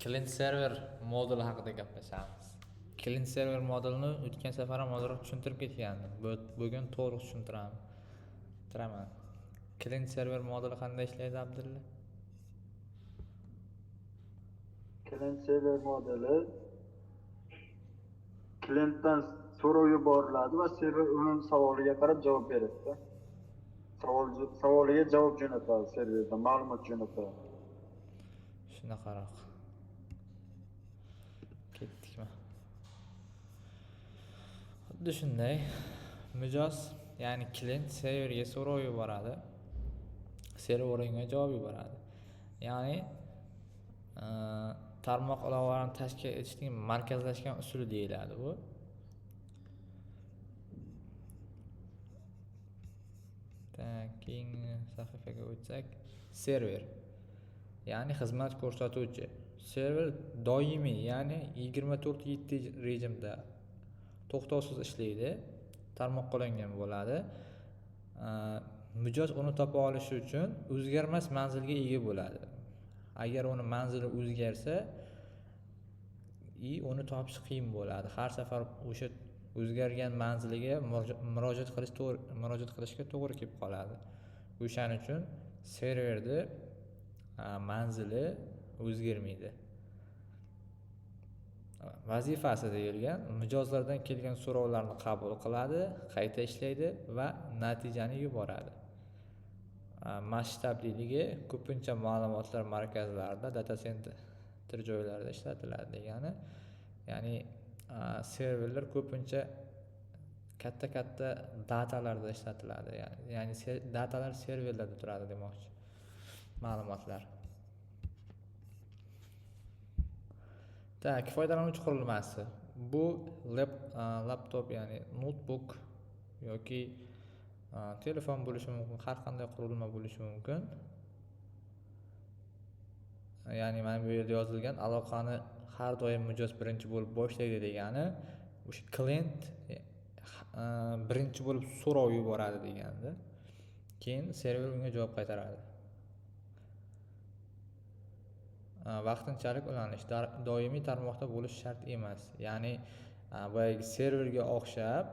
Client server moduli haqida gaplashamiz. Client server modulini o'tgan safar ham ozroq tushuntirib ketgandim. Bugun to'liq tushuntiraman. Tiraman. Client server moduli qanday ishlaydi, Abdulla? Client server modeli klientdan so'rov yuboriladi va server uning savoliga qarab javob beradi. Savoliga javob jo'natadi serverdan, ma'lumot jo'natadi. Shunaqaroq. Ketdikmi? Xuddi shunday mijoz, ya'ni klient serverga so'rov yuboradi. Server unga javob yuboradi. Ya'ni tarmoq ilovalarini tashkil etishning markazlashgan usuli deyiladi bu. Так, keyingi sahifaga o'tsak, server. Ya'ni xizmat ko'rsatuvchi. Server doimiy, ya'ni 24/7 rejimda to'xtovsiz ishlaydi, tarmoqqa ulangan bo'ladi. Mijoz uni topa olishi uchun o'zgarmas manzilga ega bo'ladi. Agar uni manzili o'zgarsa, uni topish qiyin bo'ladi. Har safar o'sha o'zgargan manziliga murojaat qilish to'g'ri, murojaat qilishga to'g'ri kelib qoladi. O'shaning uchun serverda manzili o'zgarmaydi. Vazifasi deyilgan mijozlardan kelgan so'rovlarni qabul qiladi, qayta ishlaydi va natijani yuboradi. Masshtabliligi ko'pincha ma'lumotlar markazlarida, data center joylarida ishlatiladi degani, ya'ni serverlar ko'pincha katta-katta datalarda ishlatiladi. Ya'ni datalar serverlarda turadi demoqchi. Ma'lumotlar. Так, foydalanuvchi qurilmasi. Bu laptop, ya'ni notebook yoki telefon bo'lishi mumkin, har qanday qurilma bo'lishi mumkin. Ya'ni mana bu yerda yozilgan aloqani har doim mijoz birinchi bo'lib boshlaydi degani, o'sha klient birinchi bo'lib so'rov yuboradi deganda. Keyin server unga javob qaytaradi. Vaqtinchalik ulanish doimiy tarmoqda bo'lishi shart emas. Ya'ni boyagi serverga o'xshab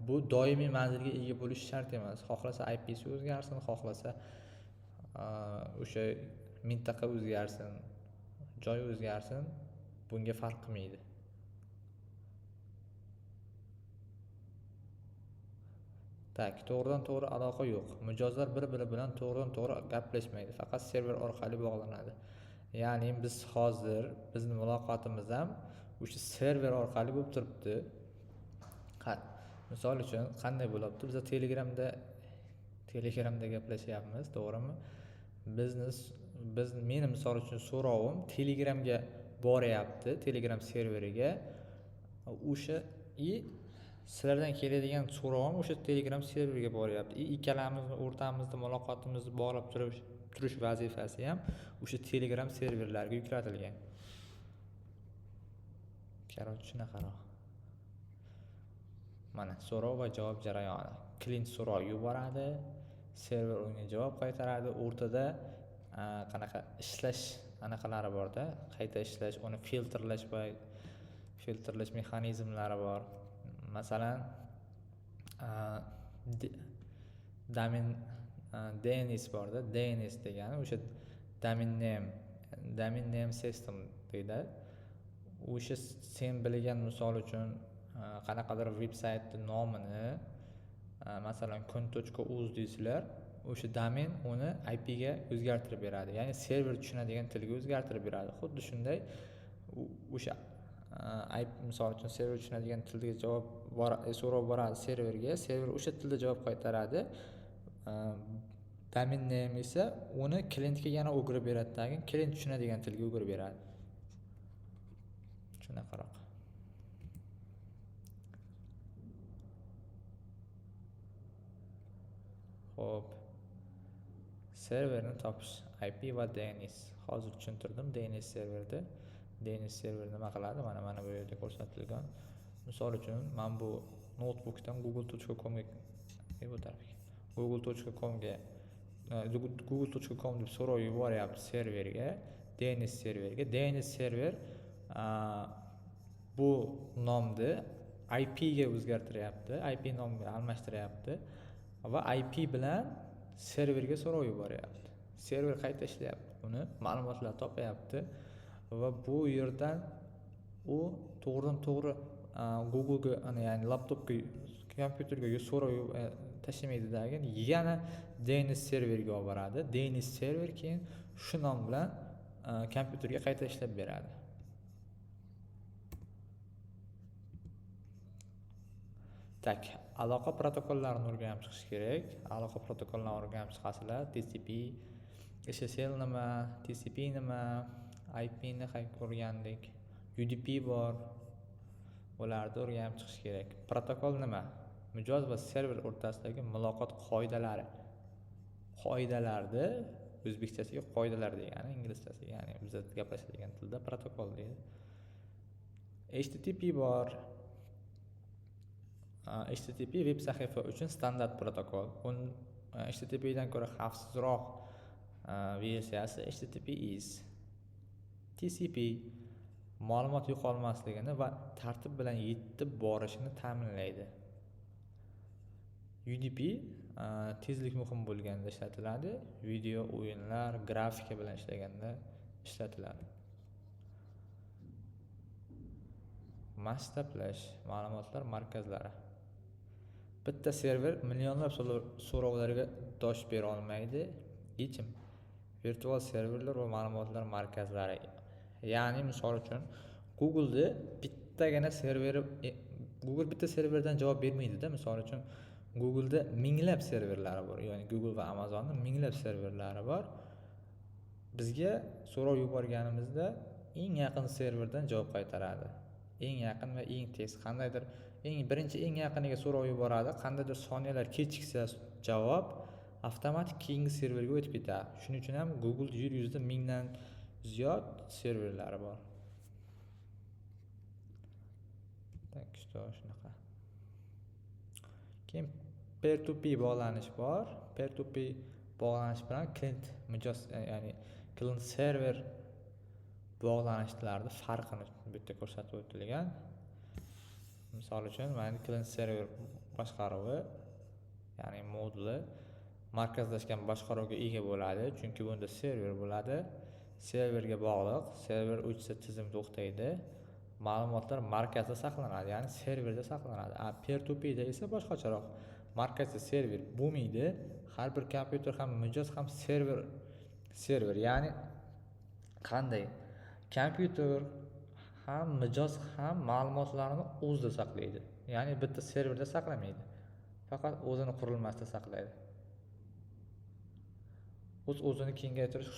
bu doimiy manzilga ega bo'lishi shart emas. Xohlasa IP'si o'zgarsin, xohlasa o'sha mintaqa o'zgarsin, joy o'zgarsin, bunga farq qilmaydi. Так, to'g'ridan to'g'ri aloqa yo'q. Mijozlar bir-biri bilan to'g'ridan to'g'ri gaplashmaydi, faqat server orqali bog'lanadi. Ya'ni biz hozir bizni muloqotimiz ham o'sha server orqali bo'lib turibdi. Misol uchun qanday bo'lyapti? Biz Telegramda gaplashyapmiz, to'g'rimi? Meni misol uchun so'rovim Telegramga boryapti, Telegram serveriga. O'sha sizlardan keladigan so'rovim o'sha Telegram serveriga boryapti. Ikkalamizni o'rtamizda muloqotimizni bog'lab turish vazifasi ham o'sha Telegram serverlariga yuklatilgan. Короче, shunaqaroq. Mana so'rov va javob jarayoni. Klient so'rov yuboradi, server unga javob qaytaradi. O'rtada qanaqa ishlash anaqalari borda, qayta ishlash, uni filtrlash va filtrlash mexanizmlari bor. Masalan, domen DNS borda, DNS degani o'sha domain name system deydi. O'sha sen bilgan misol uchun qanaqadir veb-saytning nomini, masalan kun.uz deysizlar, o'sha domen uni IP ga o'zgartirib beradi. Ya'ni server tushunadigan tilga o'zgartirib beradi. Xuddi shunday o'sha IP misol uchun server tushunadigan tilga javob so'rov boradi serverga, server o'sha tilda javob qaytaradi. Domain name esa uni klientga yana o'girib beradi, tag'in klient tushunadigan tilga o'girib beradi. Shunaqaroq. Xo'p. Serverni topish, IP va DNS. Hozir tushuntirdim DNS serverda. DNS server nima qiladi? Mana bu yerda ko'rsatilgan. Misol uchun, men bu notebookdan google.com ga, bu tarafga. google.com ga, google.com deb so'rov yuboryapti serverga. DNS serverga. DNS server bu nomni IP ga o'zgartiryapti, IP nomga almashtiryapti va IP bilan serverga so'rov yuboryapti. Server qayta ishlayapti, uni ma'lumotlar topyapti va bu yerdan u to'g'ridan to'g'ri Google'ga, ya'ni laptopga, kompyuterga so'rov tashlamaydi, yana DNS serverga olib boradi. DNS server keyin shu nom bilan kompyuterga qayta ishlab beradi. Tak, aloqa protokollarini o'rganib chiqish kerak. Aloqa protokollarini o'rganib chiqasizlar. TCP, SSL nima, TCP nima, IP ni o'rgandik, UDP bor. Ularni o'rganib chiqish kerak. Protokol nima? Mijoz va server o'rtasidagi muloqot qoidalari. Qoidalarni o'zbekchasiga qoidalar degani, inglizchasiga, ya'ni biz gaplashadigan tilda protokol deydi. HTTP bor. HTTP web sahifa uchun standart protokol. HTTP dan ko'ra xavfsizroq versiyasi HTTPS. TCP ma'lumot yo'qolmasligini va tartib bilan yetib borishini ta'minlaydi. UDP tezlik muhim bo'lganda ishlatiladi, video, o'yinlar, grafika bilan ishlaganda ishlatiladi. Masshtablash, ma'lumotlar markazlari. Bitta server millionlab so'rovlarga dosh bera olmaydi. Yechim: virtual serverlar va ma'lumotlar markazlari. Ya'ni misol uchun Google'da bittagina serveri, Google bitta serverdan javob bermaydi-da. Misol uchun Google'da minglab serverlari bor. Ya'ni Google va Amazon'da minglab serverlari bor. Bizga so'rov yuborganimizda eng yaqin serverdan javob qaytaradi. Eng yaqin va eng tez, qandaydir eng birinchi eng yaqiniga so'rov yuboradi, qandaydir soniyalar kechiksa javob avtomatik keyingi serverga o'tib ketadi. Shuning uchun ham Google yer yuzida 1000dan ziyod serverlari bor. Tak, что shunaqa. Keyin peer-to-peer bog'lanish bor. Peer-to-peer bog'lanish bilan klient mijoz, ya'ni klient server bog'lanishlarni farqini bu yerda ko'rsatib o'tilgan. Misol uchun, mana klient server boshqaruvi, ya'ni moduli markazlashgan boshqaruvga ega bo'ladi, chunki bunda server bo'ladi. Serverga bog'liq, server o'chsa tizim to'xtaydi. Ma'lumotlar markazda saqlanadi, ya'ni serverda saqlanadi. A peer-to-peer da esa boshqacharoq. Markazda server bo'lmaydi. Har bir kompyuter ham, mijoz ham server, ya'ni qanday kompyuter ham, mijoz ham ma'lumotlarni o'zida saqlaydi. Ya'ni bitta serverda saqlamaydi. Faqat o'zini qurilmasida saqlaydi. O'z-o'zini kengaytirish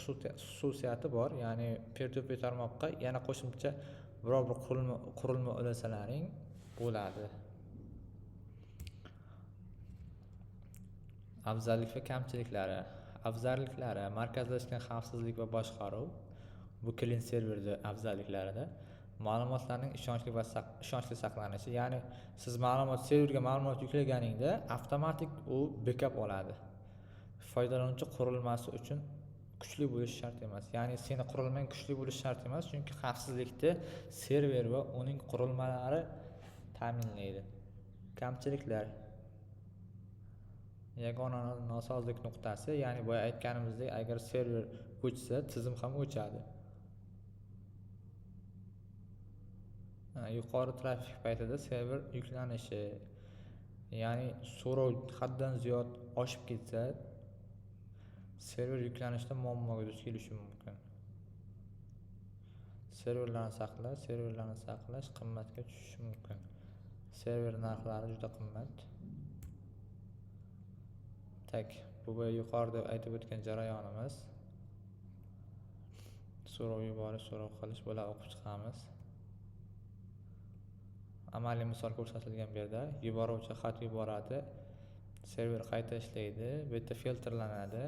xususiyati bor. Ya'ni peer-to-peer tarmoqqa yana qo'shimcha biror bir qurilma ulasalaring bo'ladi. Afzallik va kamchiliklari. Afzalliklari: markazlashgan xavfsizlik va boshqaruv. Bu klient serverda afzalliklarida. Ma'lumotlarning ishonchli va ishonchli saqlanishi. Ya'ni siz ma'lumot serverga ma'lumot yuklaganingda avtomatik u backup oladi. Foydalanuvchi qurilmasi uchun kuchli bo'lishi shart emas. Ya'ni seni qurilmang kuchli bo'lishi shart emas, chunki xavfsizlikni server va uning qurilmalari ta'minlaydi. Kamchiliklar: yagona nosozlik nuqtasi, ya'ni boya aytganimizdek, agar server o'chsa, tizim ham o'chadi. Yuqori trafik paytida server yuklanishi, ya'ni so'rov haddan ziyod oshib ketsa, server yuklanishda muammoga duch kelishi mumkin. Serverlarni saqlash qimmatga tushishi mumkin. Server narxlari juda qimmat. Tak, bu boya yuqorida aytib o'tgan jarayonimiz. So'rov yuborish, so'rov qilish, bular o'qib chiqamiz. Amaliy misol ko'rsatilgan bu yerda. Yuboruvchi xat yuboradi, server qayta ishlaydi, bu yerda filtrlanadi.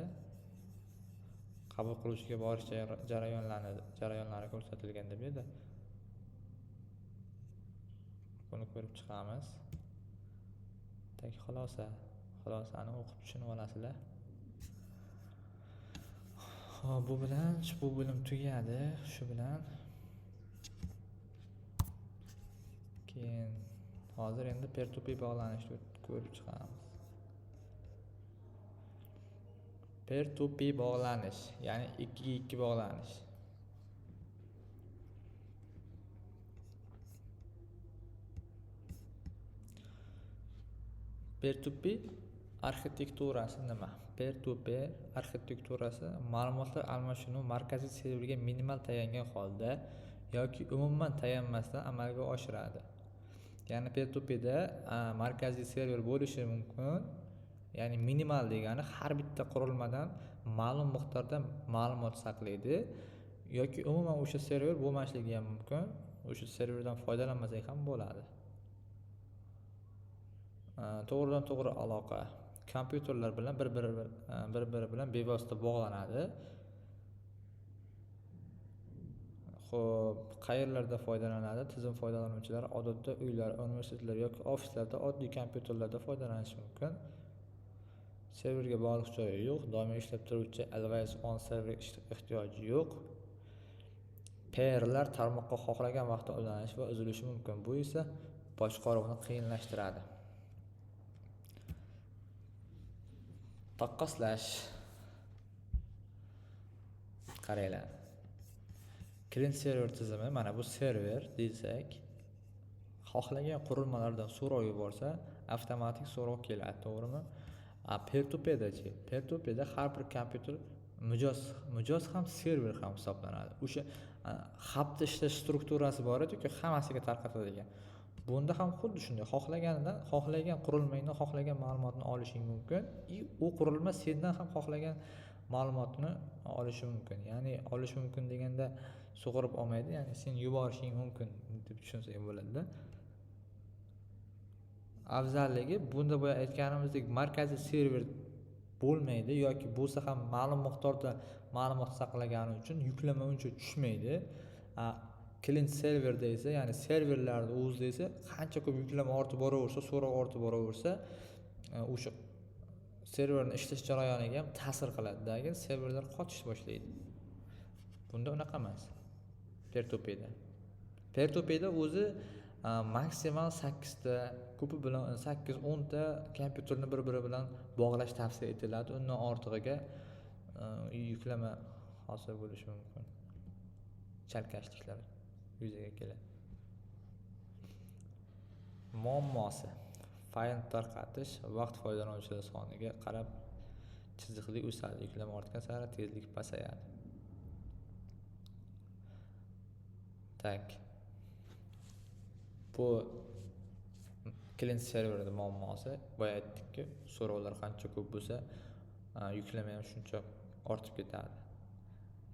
Qabul qiluvchiga borish jarayonlari ko'rsatilgan deb edi. Buni ko'rib chiqamiz. Tak, xulosani o'qib tushunib olasizlar. Xo'p, bu bilan bu bo'lim tugadi. Shu bilan keyin hozir endi peer-to-peer bog'lanishni ko'rib chiqamiz. Peer-to-peer bog'lanish, ya'ni 2ga 2 bog'lanish. Peer-to-peer arxitekturasi nima? Peer-to-peer arxitekturasi ma'lumotlar almashinuvi markaziy serverga minimal tayangan holda yoki umuman tayanmasdan amalga oshiradi. Ya'ni peer-to-peerda markaziy server bo'lishi mumkin. Ya'ni minimal degani har bitta qurilmadan ma'lum miqdorda ma'lumot saqlaydi yoki umuman o'sha server bo'lmasligi ham mumkin. O'sha serverdan foydalanmasak ham bo'ladi. To'g'ridan to'g'ri aloqa kompyuterlar bilan bir-biri bilan bevosita bog'lanadi. Xo'p, qayerlarda foydalanadi? Tizim foydalanuvchilari odatda uylar, universitetlar yoki ofislarda oddiy kompyuterlarda foydalanishi mumkin. Serverga bog'liq joyi yo'q, doimiy ishlab turuvchi Always on server ehtiyoji yo'q. Peerlar tarmoqqa xohlagan vaqtda ulanishi va uzilishi mumkin. Bu esa boshqaruvni qiyinlashtiradi. Taqqoslash. Qaranglar. Klient server tizimi, mana bu server desak, xohlagan qurilmalardan so'rov yuborsa, avtomatik so'rov keladi, to'g'rimi? Peer-to-peerdachi? Peer-to-peerda har bir kompyuter mijoz ham server ham hisoblanadi. O'sha hubda ishlash strukturasi bor edi-ku, hammasiga tarqatadigan. Bunda ham xuddi shunday, xohlagan qurilmangdan xohlagan ma'lumotni olishing mumkin. U qurilma sendan ham xohlagan ma'lumotni olishi mumkin. Ya'ni olish mumkin deganda sug'urib olmaydi, ya'ni sen yuborishing mumkin deb tushunsak bo'ladi-da. Afzalligi bunda boya aytganimizdek markaziy server bo'lmaydi yoki bo'lsa ham ma'lum miqdorda ma'lumot saqlagani uchun yuklama uncha tushmaydi. Klient serverda esa, ya'ni serverlarda o'zida esa qancha ko'p yuklama ortib boraversa, so'rov ortib boraversa, o'sha serverni ishlash jarayoniga ham ta'sir qiladi. Lekin serverlar qotish boshlaydi. Bunda unaqa emas. Peer-to-peerda. Peer-to-peerda o'zi maksimal 8 ta, ko'pi bilan 8-10 ta kompyuterni bir-biri bilan bog'lash tavsiya etiladi. Undan ortig'iga yuklama hosil bo'lishi mumkin. Chalkashliklar yuzaga keladi. Muammosi: fayl tarqatish vaqt foydalanuvchilar soniga qarab chiziqli o'sadi. Yuklama ortgan sari tezlik pasayadi. Tak. Bu klient serverida muammosi. Boya aytdikki, so'rovlar qancha ko'p bo'lsa, yuklama ham shuncha ortib ketadi.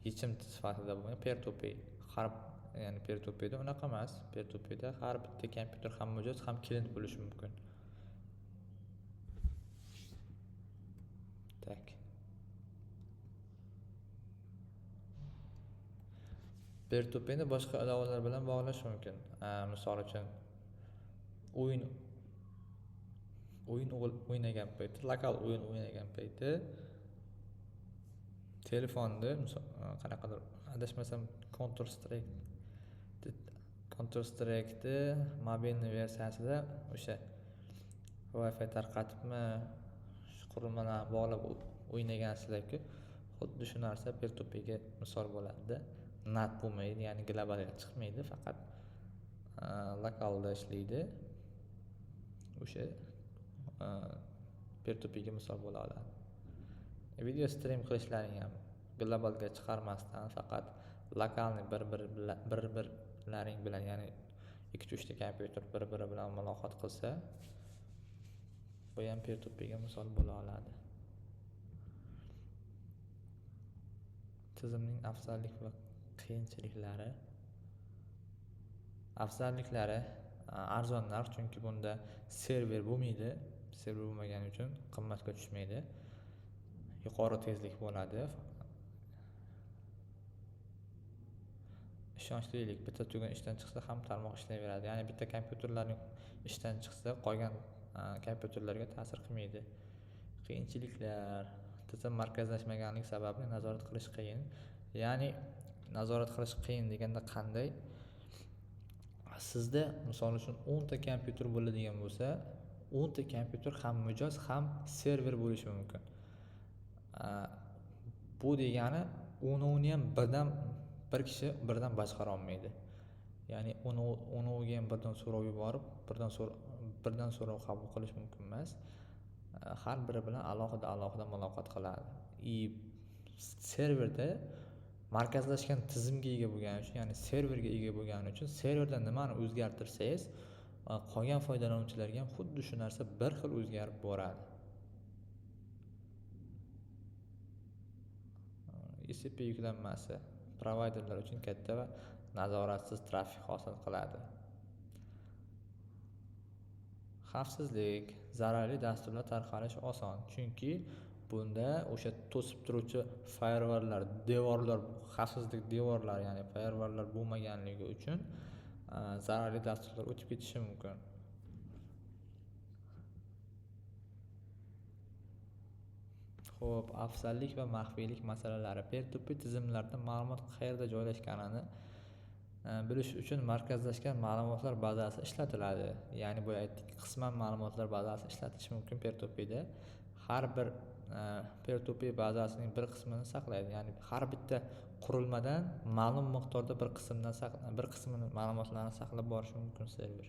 Yechim sifatida bo'lgan peer-to-peer. Har, ya'ni peer-to-peerda unaqa emas. Peer-to-peerda har bitta kompyuter ham mijoz, ham klient bo'lishi mumkin. Tak. Peer-to-peerni boshqa ilovalar bilan bog'lash mumkin. Misol uchun o'yin o'ynagan payti, lokal o'yin o'ynagan payti telefonda qanaqadir, adashmasam Counter Strike'ni mobilni versiyasida o'sha Wi-Fi tarqatibmi, shu qurilmalarni bog'lab o'ynagansizlar-ku, xuddi shu narsa peer-to-peerga misol bo'ladi-da. NAT bo'lmaydi, ya'ni globalga chiqmaydi, faqat lokalda ishlaydi. O'sha peer-to-peerga misol bo'la oladi. Video stream qilishlaring ham globalga chiqarmasdan faqat lokalni bir-birlaring bilan, ya'ni 2-3 ta kompyuter bir-biri bilan muloqot qilsa, bu ham peer-to-peerga misol bo'la oladi. Tizimning afzallik va qiyinchiliklari. Afzalliklari arzon narx, chunki bunda server bo'lmaydi. Server bo'lmagani uchun qimmatga tushmaydi. Yuqori tezlik bo'ladi. Ishonchlilik, bitta tugun ishdan chiqsa ham tarmoq ishlayveradi. Ya'ni bitta kompyuterlarning ishdan chiqsa, qolgan kompyuterlarga ta'sir qilmaydi. Qiyinchiliklar: Tizim markazlashmaganligi sababli nazorat qilish qiyin. Ya'ni nazorat qilish qiyin deganda qanday? Sizda misol uchun 10 ta kompyuter bo'ladigan bo'lsa, 10 ta kompyuter ham mijoz, ham server bo'lishi mumkin. Bu degani o'novini ham birdan bir kishi birdan boshqara olmaydi. Ya'ni o'noviga ham birdan so'rov yuborib, birdan so'rov qabul qilish mumkin emas. Har biri bilan alohida alohida muloqot qiladi. И serverda markazlashgan tizimga ega bo'lgani uchun, ya'ni serverga ega bo'lgani uchun serverda nimani o'zgartirsangiz, qolgan foydalanuvchilarga ham xuddi shu narsa bir xil o'zgarib boradi. ICP yuklanmasi provayderlar uchun katta va nazoratsiz trafik hosil qiladi. Xavfsizlik, zararli dasturlar tarqalishi oson, chunki bunda o'sha to'sib turuvchi firewalllar, devorlar, xavfsizlik devorlari, ya'ni firewalllar bo'lmaganligi uchun zararli dasturlar o'tib ketishi mumkin. Xo'p, afzallik va maxfiylik masalalari. Peer-to-peer tizimlarda ma'lumot qayerda joylashganini bilish uchun markazlashgan ma'lumotlar bazasi ishlatiladi. Ya'ni boya aytdik, qisman ma'lumotlar bazasi ishlatilishi mumkin peer-to-peerda. Har bir peer-to-peer bazasining bir qismini saqlaydi. Ya'ni har bitta qurilmadan ma'lum miqdorda bir qismdan bir qismini ma'lumotlarni saqlab borishi mumkin server.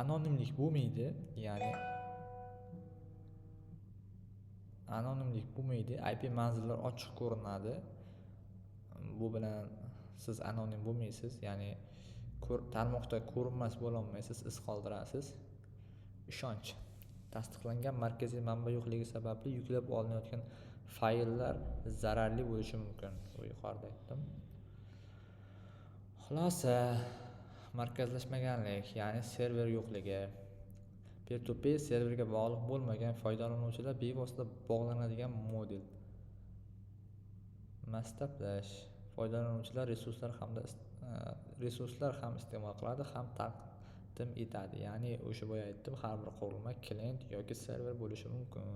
Anonimlik bo'lmaydi, ya'ni anonimlik bo'lmaydi. IP manzillar ochiq ko'rinadi. Bu bilan siz anonim bo'lmaysiz, ya'ni tarmoqda ko'rinmas bo'la olmaysiz, iz qoldirasiz. Ishonch. Tasdiqlangan markaziy manba yo'qligi sababli yuklab olinayotgan fayllar zararli bo'lishi mumkin. Bu yuqorida aytdim. Xulosa, markazlashmaganlik, ya'ni server yo'qligi. Peer-to-peer serverga bog'liq bo'lmagan foydalanuvchilar bevosita bog'lanadigan model. Masshtablash, foydalanuvchilar resurslar hamda resurslar ham iste'mol qiladi, ham taqdim etadi. Ya'ni o'sha boya aytdim, har bir qurilma klient yoki server bo'lishi mumkin.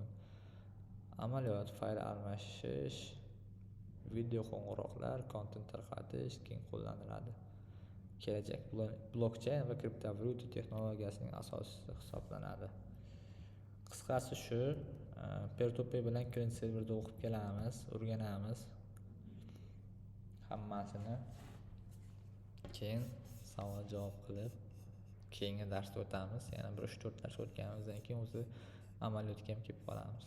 Amaliyot, fayl almashish, video qo'ng'iroqlar, kontent tarqatish keng qo'llaniladi. Kelajak blokchain va kriptovalyuta texnologiyasining asosi hisoblanadi. Qisqasi shu, peer-to-peer bilan klient serverda o'qib kelamiz, o'rganamiz hammasini. Keyin savol javob qilib keyingi darsda o'tamiz. Yana bir 3-4 dars o'tganimizdan keyin o'zi amaliyotga ham kelib qolamiz.